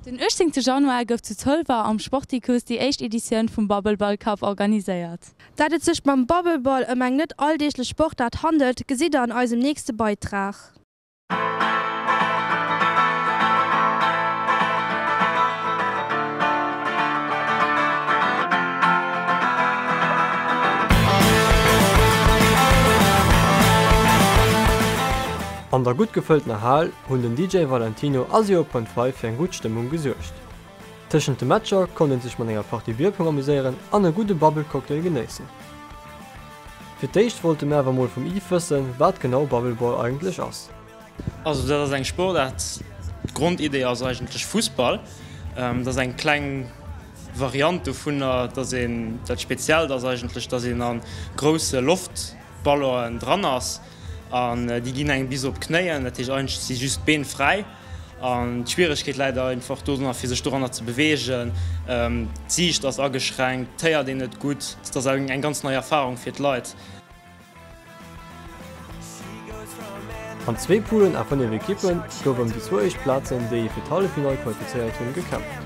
Den 18 Januar gouf zu Zolwer am Sporticus déi éischt Editioun vum Bubble Ball Cup organiséiert. Dat et sech mam Bubble Ball ëm eng net alldeeglech Sportaart handelt, gesitt der an eisem nächste Beitrag. An der gutt gefëlltener Hal hunn den DJ Valentino a Zero Point Five fir eng gutt Stëmmung gesuergt. Tëschent de Matcher konnt een sech mat enger Partie Bierpong amuséieren an e gudde Bubble Cocktail genéissen. Fir d'éischt wollte mir awer mol vum Yves wëssen, wat genau Bubble Ball eigentlech ass. Also dat ass eng Sportaart, d'Grondidee ass eigentlech Fussball. Dat ass eng kleng Variant dovunner, dass een, dat Speziellt ass eigentlech, dass een a grousse Loftballonen dran ass an déi ginn engem bis op d'Knéien, dat heescht eigentlech si just d'Been fräi an d'Schwieregkeet läit einfach doranner fir sech doranner ze beweegen. D'Siicht ass ageschränkt, et héiert een net gutt, et ass eng ganz nei Erfarung fir d'Leit. An zwee Poulen a 5 Ekippe gouf ëm déi zwou éischt Plazen, déi ee fir d'Halleffinall qualifizéiert hunn, gekämpft.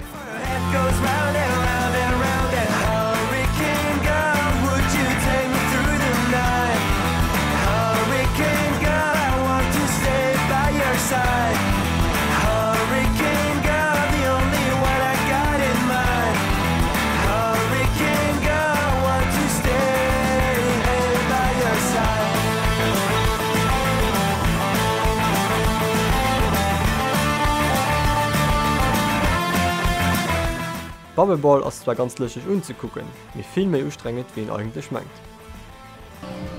Bubble Ball ass zwar ganz lëschteg unzekucken, mee vill méi ustrengend wéi een eigentlech mengt.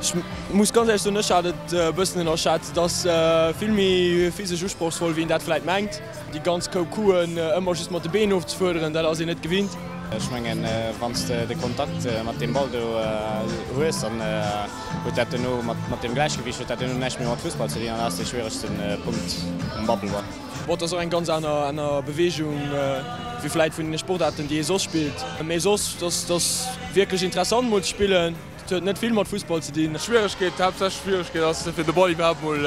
Ech muss ganz éierlech soen, ech hat et e bëssen ënnerschat. Et ass vill méi physesch usprochsvoll, wéi een dat vläit mengt. Déi ganz Koup Couen ëmmer just mat de Been ofzefuerderen, dat ass een net gewinnt. Ech mengen, wann s de de Kontakt mat deem Ball do hues, dann huet dat duerno mat dem Gläichgewiicht huet dat duerno näischt méi mat Fussball ze dinn an dat ass dee schwieregste Punkt um Bubble. Bon, et ass och eng ganz aner aner Beweegung wéi vläit vun den Sportaarten, déi ee soss spillt. Mee soss, et ass wierklech interessant mol ze spillen. Et huet net vill mat Fussball ze dinn. D'Schwieregkeet, d'haaptsächlech Schwieregkeet ass fir de Ball iwwerhaapt mol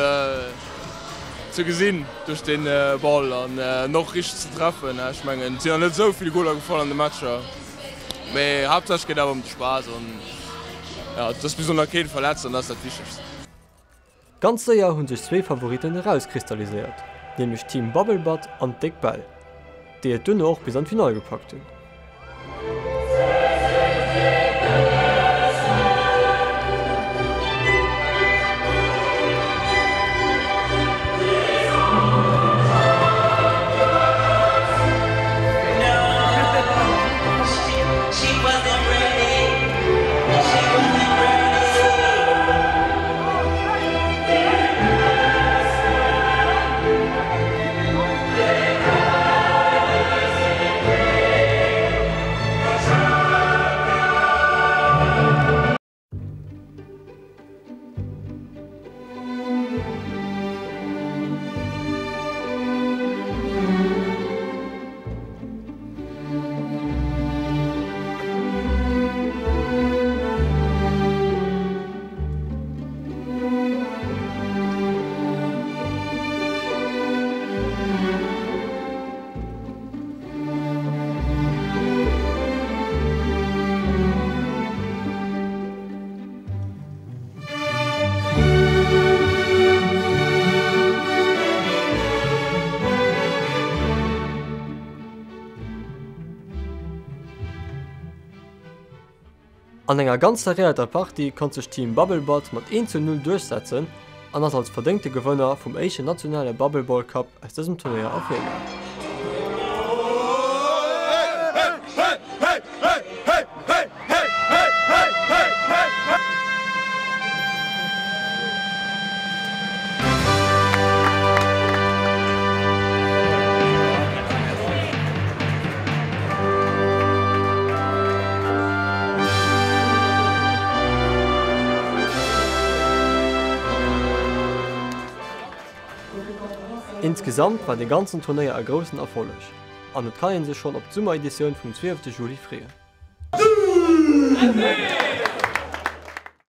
ze gesinn duerch den Ball an en och richteg ze treffen. Ech mengen et sinn nach net esou vill Goler gefall an de Matcher, mee haaptsächlech geet awer ëm de Spaass an jo, dass bis elo nach keen verletzt an dat ass dat Wichtegst. Ganz séier hunn sech zwee Favoritten erauskristalliséiert, nämlech d'Team Bubble Butt an d'Déck Bäll, déi et duerno och bis an d'Finall gepackt hunn. An enger ganz serréierter Partie konnt sech Team Bubble Butt mat 1 zu 0 duerchsetzen an ass als verdéngte Gewënner vum éischten nationale Bubble Ball Cup aus dësem Turnéier ervirgaangen. Insgesamt war de ganzen Turnéier e groussen Erfolleg an et kann een sech schonn op d'Summereditioun vum 12 Juli freeën.